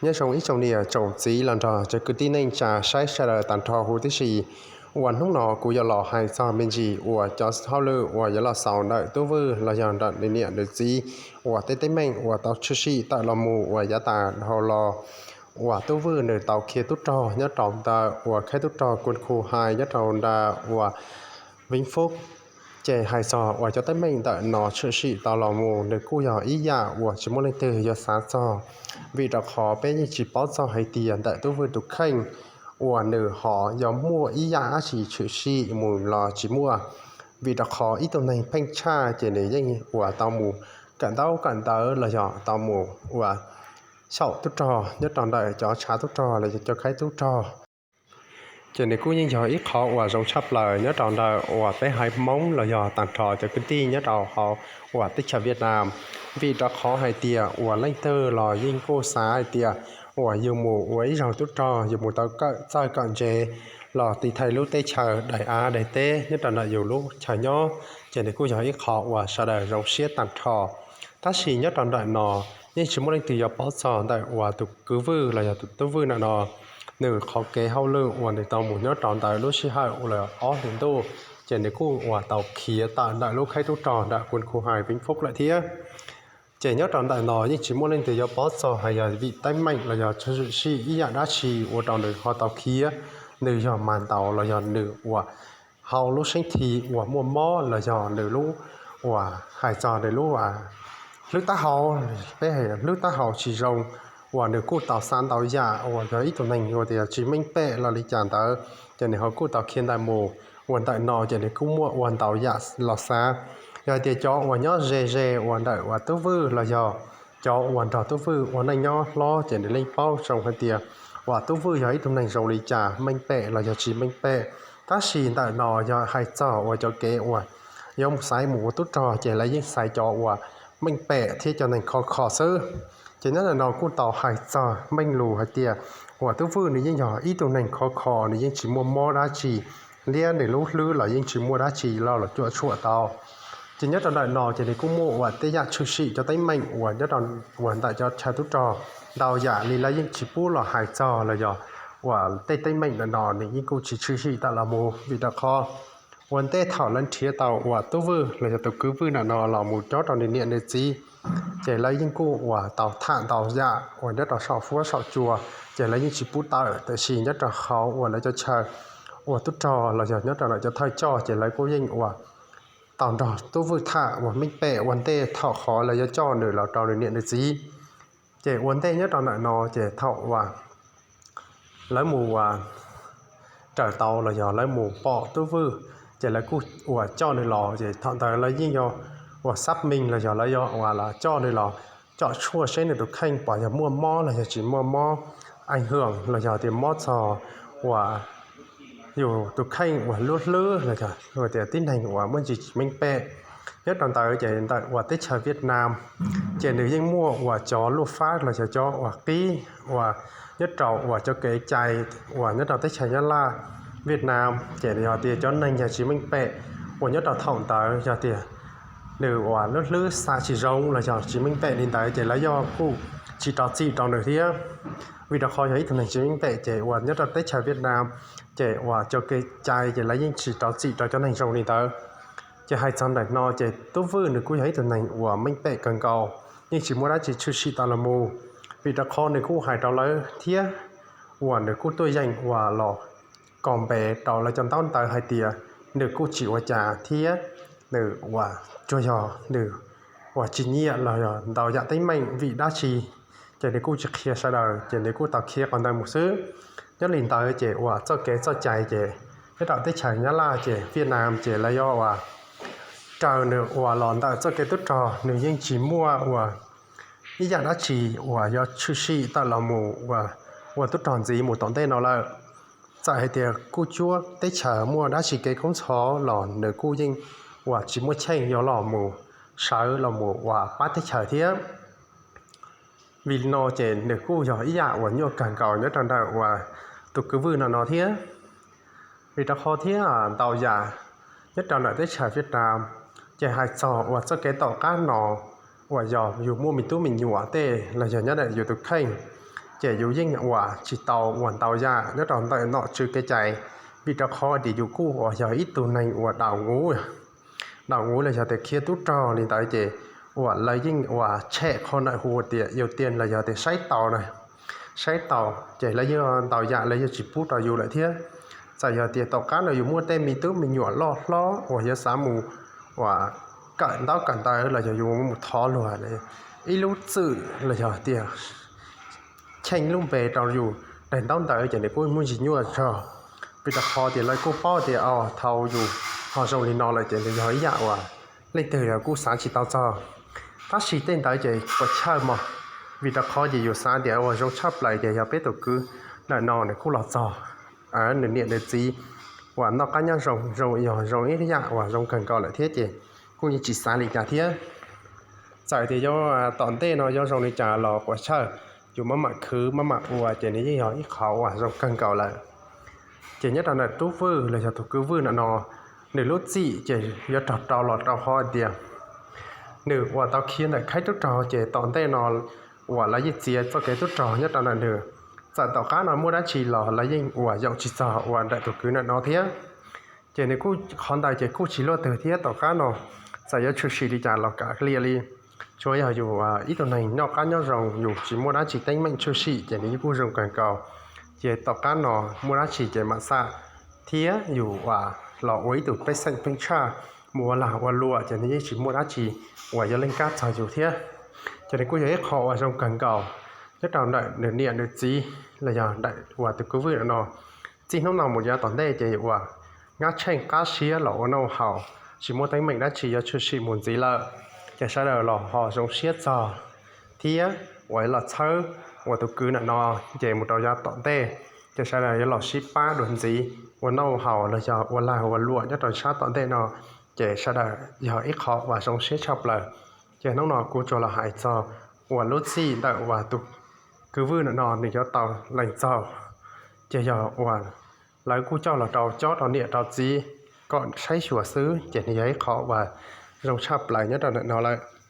Nyob zoo ib tsoom niam tsoom txiv los nrog cov kwv tij neej tsa saib sawv daws tag nrho huv tib si. Uas hnub no kuv yuav los hais txog me ntsis uas cov hauj lwm uas yuav los xaus ntawm tub Vwj los yog ntawm nws niam nws txiv uas tej teeb meem uas tau tshwm sim tawm los mus uas yav tas dhau los, uas tub Vwj nws tau khiav tub rog nyob rau ntawm uas khaib tub rog Kun Khu Hais nyob rau ntawm uas Veenphub. Ces hais txog uas cov teeb meem ntawm no tshwm sim tau los mus nws kuj yog ib yam uas tsis muaj leej twg yuav xav txog, vim rau qhov peb yeej tsis paub txog hais tias ntawm tub Vwj tus kheej uas nws ho yuav muaj ib yam dab tsi tshwm sim mus los tsis muaj. Vim rau qhov ib tug neeg pheej tshaj ces nws yeej uas tau mus kawm ntaub kawm ntawv los yog tau mus uas xyaum tub rog nyob rau ntawm cov tshav tub rog los yog cov khaib tub rog. Ces nws kuj yeej yog ib qhov uas zoo tshaj plaws nyob rau ntawm uas peb haiv Hmoob los yog tag nrho cov kwv tij nyob rau hauv uas teb chaws Vietnam. Vim rau qhov hais tias uas leej twg los yeej kuj xav hais tias uas yus mus ua ib zaug tub rog yus mus tau kawm txawj kawm ntse los tiv thaiv lub teb chaws daim av daim teb nyob rau ntawm yus lub chaw nyob, ces nws kuj yog ib qho uas sawv daws zoo siab tag nrho. Tab sis nyob rau ntawm no yeej tsis muaj leej twg yuav paub txog ntawm uas tus kwv Vwj los yog tus tub Vwj ntawm no nws qhov kev hauj lwm uas nws tau mus nyob rau ntawm lub sij hawm uas ob hlis ntuj, ces nws kuj uas tau khiav tawm ntawm lub khaib tub rog ntawm Kun Khu Hais Veenphub lawm thiab. Ces nyob rau ntawm no yeej tsis muaj leej twg yuav paub txog hais yog vim teeb meem los yog tshwm sim ib yam dab tsi ua rau nws ho tau khiav, nws yog mag ntaus los yog nws uas hauv lub seeb thi uas muaj mob los yog nws lub uas hais txog nws lub hlwb taub hau, peb hais hlwb taub hau tsis zoo, uas nws kuj tau xav ntau yam uas yog ib tug neeg uas tias tsis meej pem los li cas ntawd, ces nws ho kuj tau khiav ntawd mus. Uas ntawm no ces nws kuj muaj uas ntau yam los xav. Yog hais tias cov uas nyob ze ze uas ntawm uas tub Vwj los yog cov uas nrog tub Vwj ua neej nyob hlob ces nws yeej paub zoo hais tias uas tub Vwj yog ib tug neeg zoo li cas, meej pem los yog tsis meej pem. Tab sis ntawm no yog hais txog uas cov kev uas yuav mus xaiv mus ua tub rog ces lawv yeej xaiv cov uas meej pem thiab cov neeg khov kho xwb. Ces nyob ntawm no kuj tau hais txog meej lus hais tias uas tub Vwj nws yeej yog ib tug neeg khov kho, nws yeej tsis muaj mob dab tsi, thiab nws lub hlwb los yeej tsis muaj dab tsi loj los cuam tshuam tau. Ces nyob rau ntawm no ces nws kuj muaj uas tej yam tshwm sim cov teeb meem uas nyob rau uas ntawm cov chaw tub rog ntau yam li lawv yeej tsis pub los hais txog los yog uas tej teeb meem ntawm no nws yeej kuj tsis tshwm sim tawm los mus, vim rau qhov ua ntej thaum lawv nrhiav tau uas tub Vwj los yog tus kwv Vwj ntawm no los mus cob rau nws niam nws txiv, ces lawv yeej kuj uas tau tham ntau yam uas nyob rau saum huab saum cua, ces lawv yeej tsis pub tawm. Tiam sis nyob rau hauv uas lawv cov chaw uas tub rog los yog nyob rau ntawm cov thawj coj ces lawv kuj yeej uas tau nrog tub Vwj tham uas meej pem ua ntej thaum qhov lawv yuav coj nws los rau nws niam nws txiv. Ces ua ntej nyob rau ntawm no ces thaum uas lawv mus uas raws tau los yog lawv mus pom tub Vwj, ces lawv kuj uas coj nws los, ces thaum ntawd lawv yeej yog uas xab meej los yog lawv yog uas los coj nws los coj tshuaj seb nws tus kheej pom yog muaj mob los yog tsis muaj mob, aim hwm los yog tias mob txog uas yus tus kheej uas lub hlwb los yog tias tib neeg uas muaj ntsis tsis meej pem. Nyob rau ntawd ces ntawm uas teb chaws Vietnam ces nws yeej muaj uas cov luj fab los yog cov uas qib uas nyob rau uas cov kev cai uas nyob rau teb chaws Nyab Laj, Vietnam, ces yog tias cov neeg yog tsis meej pem uas nyob rau thaum ntawd yog tias nws uas lub hlwb xav tsis zoo los yog tsis meej pem li ntawd ces lawv yog kuj tsis rau txim rau nws thiab. Vim rau qhov yog ib tug neeg tsis meej pem ces uas nyob rau teb chaws Vietnam ces uas cov kev cai ces lawv yeej tsis rau txim rau cov neeg zoo li ntawd. Ces hais txog ntawm no ces tub Vwj nws kuj yog ib tug neeg uas meej pem kawg nkaus, yeej tsis muaj dab tsi tshwm sim tau los mus. Vim rau qhov nws kuj hais rau lawv thiab uas nws kuj tuaj yeem uas los kom npe rau lawv cov ntaub ntawv hais tias nws kuj tsis ua cas thiab nws uas tsuas yog nws uas tsis nyiam los yog ntau yam teeb meem vim dab tsi, ces nws kuj tsis qhia sawv daws ces nws kuj tau khiav qhov ntawd mus xwb. Nyob li ntawd ces uas txoj kev txoj cai ces nyob rau teb chaws Nyab Laj ces Vietnam ces lawv yog uas raws nws uas los ntawm txoj kev tub rog, nws yeej tsis muaj uas ib yam dab tsi uas yuav tshwm sim tawm los mus uas ua tub rog ntxiv mus tom ntej no lawm. Txawm hais tias kuj cuab teb chaws muaj dab tsi kev koob ntxhov los nws kuj yeej uas tsis muaj cheej yuav los mus sawv los mus uas pab teb chaws thiab. Vim li no ces nws kuj yog ib yam uas nyuaj kawg nkaus nyob rau ntawm uas tus kwv Vwj no no thiab. Vim rau qhov thiab ntau yam nyob rau ntawm teb chaws Vietnam, ces hais txog uas txoj kev tom qab no uas yog yus muaj me tub me nyuam tej los yog nyob ntawm yus tus kheej, Ces yus yeej uas tsis tau uas ntau yam nyob rau ntawm nom tswv kev cai, vim rau qhov tias yus kuj uas yog ib tug neeg uas daus nguv, daus nguv los yog tias khiav tub rog li ntawd ces uas lawv yeej uas tshem qhov ntawm hu tias ưu tiên los yog tias saib taus na, saib taus ces lawv yeej ntau yam lawv yeej tsis pub rau yus lawm thiab. Txawm yog tias tom qab no yus muaj tej me tub me nyuam loj hlob uas yuav xav mus uas kawm ntaub kawm ntawv los yog yus mus thov luag ib lub txwm los yog tias cheej lub npe rau yus daim ntaub ntawv ces nws kuj muaj ntsis nyuaj zog, vim rau qhov tias lawv kuj paub tias o thaum yus ho zoo li no lawm ces nws yog ib yam uas leej twg los kuj xav tsis tau txog. Tab sis tej ntawd ces puas chawj mog, vim rau qhov ces yus xav tias uas zoo tshaj plaws ces yog peb tus kwv ntawm no nws kuj los txog, nws niam nws txiv uas noj qab nyob zoo, zoo yog zoo ib yam uas zoo kawg nkaus lawm thiab ces kuj yeej tsis xav li cas thiab. Txawm tias yuav tom ntej no yuav zoo li cas los puas chawj, yus maj mam khwv maj mam ua ces nws yeej yog ib qho uas zoo kawg nkaus lawm. Ces nyob rau ntawm tub Vwj los yog tus kwv Vwj no no, nws lub txim ces yuav raug rau los rau qhov tias nws uas tau khiav ntawm khaib tub rog ces tom ntej no uas lawv yeej txiav txoj kev tub rog nyob rau ntawm nws. Txawm tom qab no muaj dab tsi los lawv yeej uas yaum tsis txog uas ntawm tus kwv ntawm no thiab. Ces nws kuj qhov ntawd ces kuj tsis luaj twg thiab tom qab no txawm yuav tshwm sim li cas los kav liam li, tsuav yog yus ib tug neeg noj qab nyob zoo yus tsis muaj dab tsi teeb meem tshwm sim ces nws yeej kuj zoo kawg nkaus. Ces tom qab no muaj dab tsi ces mam xam thiab yus uas los ua ib tug pej xeem pheej tshaj mus ua lag ua luam ces nws yeej tsis muaj dab tsi uas yuav leej kab txog yus thiab. Ces nws kuj yog ib qho uas zoo kawg nkaus nyob rau ntawm nws niam nws txiv los yog ntawm uas tus kwv Vwj no no. Txij hnub no mus yav tom ntej ces uas nyab tsheej qab siab los ua noj haus, tsis muaj teeb meem dab tsi yuav tshwm sim mus ntxiv lawm. Ces sawv daws los ho zoo siab txog thiab uas los txhawb uas tus kwv ntawm no, ces mus rau yav tom ntej ces sawv daws yuav los sib pab dua ntxiv ua noj haus los yog ua lag ua luam nyob rau sab tom ntej no. Ces sawv daws yog ib qho uas zoo siab tshaj plaws. Ces hnub no kuv tsuas los hais txog uas lub txim ntawm uas tus kwv Vwj ntawm no nws yuav tau lees txaus, ces yog uas lawv kuj coj los rau cob rau niam rau txiv kom saib xyuas xwb ces nws yog ib qho uas zoo tshaj plaws nyob rau ntawm no lawm.